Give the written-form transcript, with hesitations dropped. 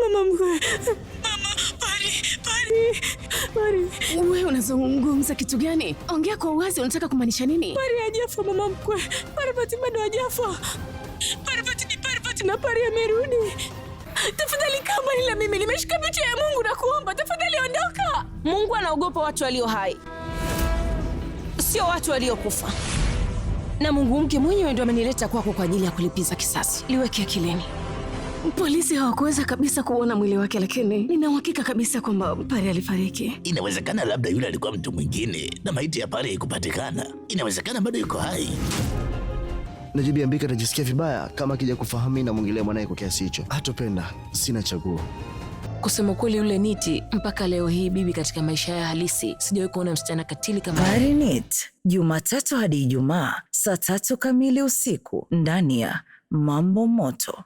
Mama mkwe, mama, Pari, Pari, Pari. Wewe unazungumza kitu gani? Ongea kwa uwazi, unataka kumaanisha nini? Pari hajafa mama mkwe, Parvati bado hajafa. Parvati ni Parvati na Pari amerudi. Tafadhali kaa mbali na mimi, nimeshika picha ya Mungu na kuomba, tafadhali ondoka. Mungu anaogopa watu walio hai, sio watu waliokufa. Na Mungu mke mwenyewe ndo amenileta kwako kwa ajili ya kulipiza kisasi. Liweke akilini. Polisi hawakuweza kabisa kuona mwili wake, lakini nina uhakika kabisa kwamba Pari alifariki. Inawezekana labda yule alikuwa mtu mwingine na maiti ya Pari haikupatikana. Inawezekana bado yuko hai. Najua Ambika atajisikia vibaya kama akija kufahamu na mwingilia mwanaye kwa kiasi hicho. Hatopenda, sina chaguo. Kusema kweli, yule Niti mpaka leo hii bibi, katika maisha ya halisi sijawahi kuona msichana katili kama Parinit, Jumatatu hadi Ijumaa saa 3 kamili usiku ndani ya Mambo Moto.